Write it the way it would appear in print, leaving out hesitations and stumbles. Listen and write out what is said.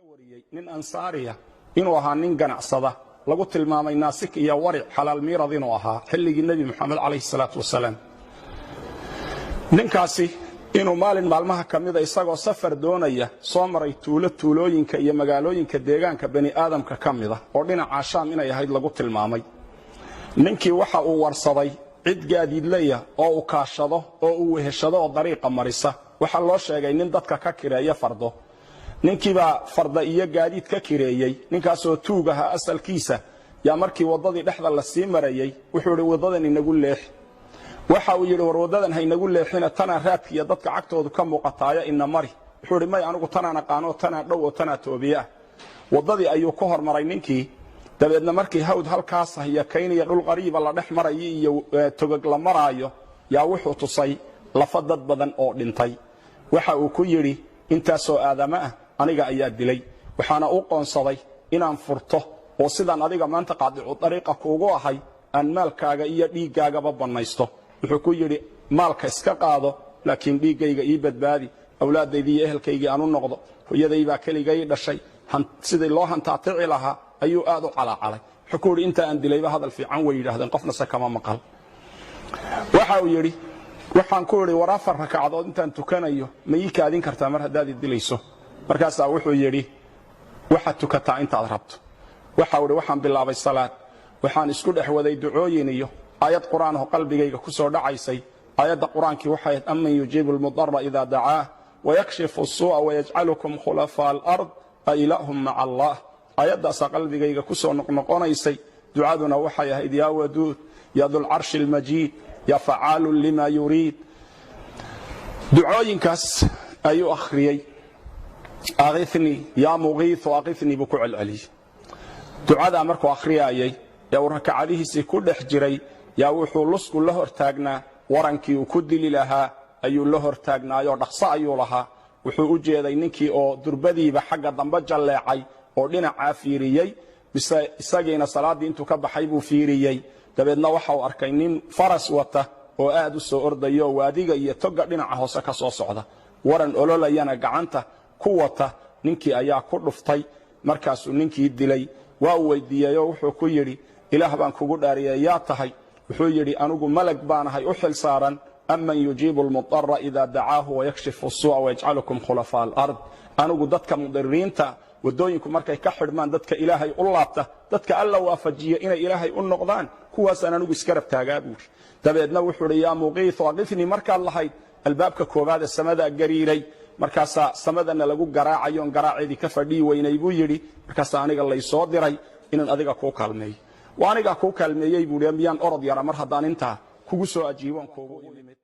Wariyey nin Ansaariya inuu ahaa nin ganacsada, lagu tilmaamay naasik iyo waric, xalaal miirad inuu ahaa xilligii Nebi Moxamed calayhi salaatu wasalaam. Ninkaasi inuu maalin maalmaha ka mida, isagoo safar doonaya, soo maray tuulo tuulooyinka iyo magaalooyinka deegaanka bani aadamka ka mida, oo dhinaca Shaam inay ahayd lagu tilmaamay. Ninkii waxa uu warsaday cid gaadiidlaya oo uu kaashado oo uu weheshado oo dariiqa marisa. Waxaa loo sheegay nin dadka ka kireeya fardo. Ninkiibaa farda iyo gaadiid ka kireeyey. Ninkaasoo tuug ahaa asalkiisa yaa markii waddadii dhexda la sii marayey wuxuu idhi, "Waddadan inagu leex." Waxa uu yidhi, "War, waddadan haynagu leexina, tanaa raadkiiyo dadka cagtoodu ka muuqataaya, ina mari." Wuxuu idhi, "May, anigu tanaan aqaanoo, tanaa dhow oo tanaa toobiye ah." Waddadii ayuu ku hormaray ninkii. Dabeedna markii hawd halkaas iyo kaynaya dhul qariiba la dhex marayo iyo togag la maraayo, yaa wuxuu tusay lafa dad badan oo dhintay. Waxa uu ku yidhi, "Intaasoo aadamo ah aniga ayaa dilay, waxaana u qoonsaday inaan furto, oo sidaan adiga maanta qaadicu dariiqa kuugu ahay aan maalkaaga iyo dhiiggaagaba bannaysto." Wuxuu ku yidhi, "Maalka iska qaado, laakiin dhiiggayga ii badbaadi, awlaaddaydii iyo ehelkaygii aan u noqdo. Hooyadaybaa keligay dhashay." Sidii loo hantaatici lahaa ayuu aad u calaacalay. Wuxuu ku yidhi, "Inta aan dilayba hadal fiican way yidhahdeen, qofnase kama maqal." Waxa uu yidhi, "Waxaan ku idhi, war, 4 rakacdood intaan tukanayo ma ii kaadin kartaa mar haddaad i dilayso?" Markaasaa wuxuu yidhi, "Waxaad tukataa intaad rabto." Waxau idhi, "Waxaan bilaabay salaad, waxaan isku dhex waday ducooyin iyo aayad Qur'aan oo qalbigayga ku soo dhacaysay. Aayadda Qur-aankii waxay ahayd, أمن يجيب المضر إذا دعاه ويكشف السوء ويجعلكم خلفاء الأرض أإله مع الله. Aayaddaasaa qalbigayga ku soo noqnoqonaysay. Ducaduna waxay ahayd, يا ودود يا ذا العرش المجيد يا فعال لما يريد. Ducooyinkaas ayuu akhriyey. أغثني يا مغيث أغثني buu ku celceliyey. Ducadaa markuu akhriyaayey ee uu rakacadihiisii ku dhex jiray, yaa wuxuu lusku la hortaagnaa warankii uu ku dili lahaa ayuu la hortaagnaayoo dhaqso ayuu lahaa. Wuxuu u jeeday ninkii oo durbadiiba xagga dambe jalleecay oo dhinacaa fiiriyey, mise isagiina salaaddii intuu ka baxay buu fiiriyey. Dabeedna waxa uu arkay nin faras wata oo aad u soo ordayo, waadiga iyo toga dhinaca hoose ka soo socda, waran ololayana gacanta ku wata. Ninkii ayaa ku dhuftay, markaasuu ninkii dilay. Waa uu weydiiyeyoo wuxuu ku yidhi, "Ilaah baan kugu dhaariyay, yaa tahay?" Wuxuu yidhi, "Anigu malag baanahay u xil saaran أمن يجيب المضر إذا دعاه ويكشف السوء ويجعلكم خلفاء الأرض. Anigu dadka mudiriinta, waddooyinku markay ka xidhmaan, dadka Ilaahay u laabta, dadka Alla waafajiya inay Ilaahay u noqdaan, kuwaasaan anigu iskarab taagaa," buuri. Dabeedna wuxuu idhi, "يا مغيث أغثني markaad lahayd, albaabka koowaad ee samadaa gariiray, markaasaa samadana lagu garaacayoon garaaceedii ka fadhiyi weynay," buu yidhi. "Markaasaa aniga laysoo diray inaan adiga kuu kaalmeeyo. Waa anigaa kuu kaalmeeyey," buuhi. "Miyaan orod yara mar haddaan intaa kugu soo ajiiboon kuugu imid?"